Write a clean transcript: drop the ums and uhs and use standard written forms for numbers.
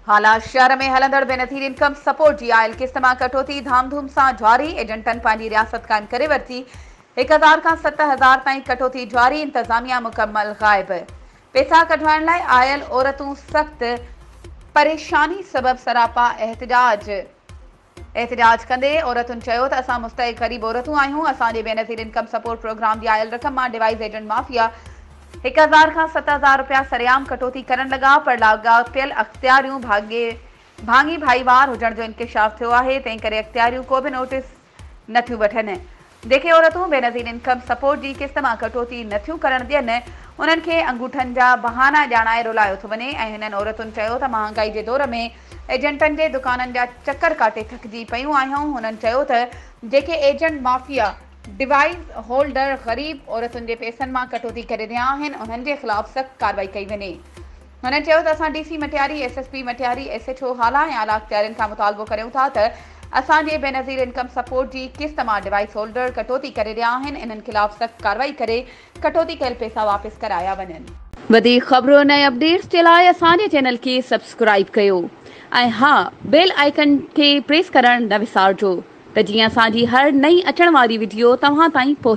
هالا شهر ۾ هلندڙ Benazir income support جي آيل قسط مان ڪٽوتي ڌام ڌوم سان جاري، ايجنٽن پنهنجي رياست قائم ڪري ورتي، 1000 کان 7000 تائين ڪٽوتي جاري، انتظاميا مڪمل غائب، پيسا ڪڍرائڻ لاء آيل عورتون سخت پريشاني سبب سراپا احتجاج. احتجاج ڪندي عورتن چيو ته اسان مستحق غريب عورتون آهيون، اسان جي بينظير انڪم سپورٽ پروگرام جي آيل رقم مان ڊوائيس ايجنٽ مافيا 1000 کان 7000 رپيا سرعام ڪٽوتي ڪرڻ لڳا پر لاڳاپيل اختياريون ڀاڱي ڀائيوار هجڻ جو انڪشاف ٿيو آهي تنهن ڪري اختياريون ڪو به نوٽيس نه ٿيون وٺن. جيڪي عورتون بينظير انڪم سپورٽ جي قسط مان ڪٽوتي نه ٿيون ڪرڻ ڏين، انهن کي انگوٺن جا بهانا ڄاڻائي رلايو ٿو وڃي ۽ هنن عورتن چيو ته مهانگائي جي دور ۾ ايجنٽن جي دڪانن جا چڪر ڪاٽي ٿڪجي پيون آهيون. هنن چيو ته جيڪي ايجنٽ مافيا ڊوائيس هولڊر غريب عورتن جي پئسن مان ڪٽوتي ڪري رهيا آهن، انهن جي خلاف سخت ڪارروائي ڪئي وڃي. هنن چيو ته اسان D C Matiari, S S P Matiari, S H O Hala ۽ اعليٰ اختيارين کان مطالبو ڪريون ٿا ته اسان جي بينظير انڪم سپورٽ جي قسط مان ڊوائيس هولڊر ڪٽوتي ڪري رهيا آهن انهن خلاف سخت ڪارروائي ڪري ڪٽوتي ڪيل پئسا واپس ڪرايا وڃن. وڌيڪ خبرن ۽ اپڊيٽس جي لاء اسان جي چينل کي سبسڪرائيب ڪيو ۽ ها بيل آئيڪن کي پريس ڪرڻ نه وسارجو ته جيئن اسان جي هر نئين اچڻ واري وڊيو توهان تائين پهچي.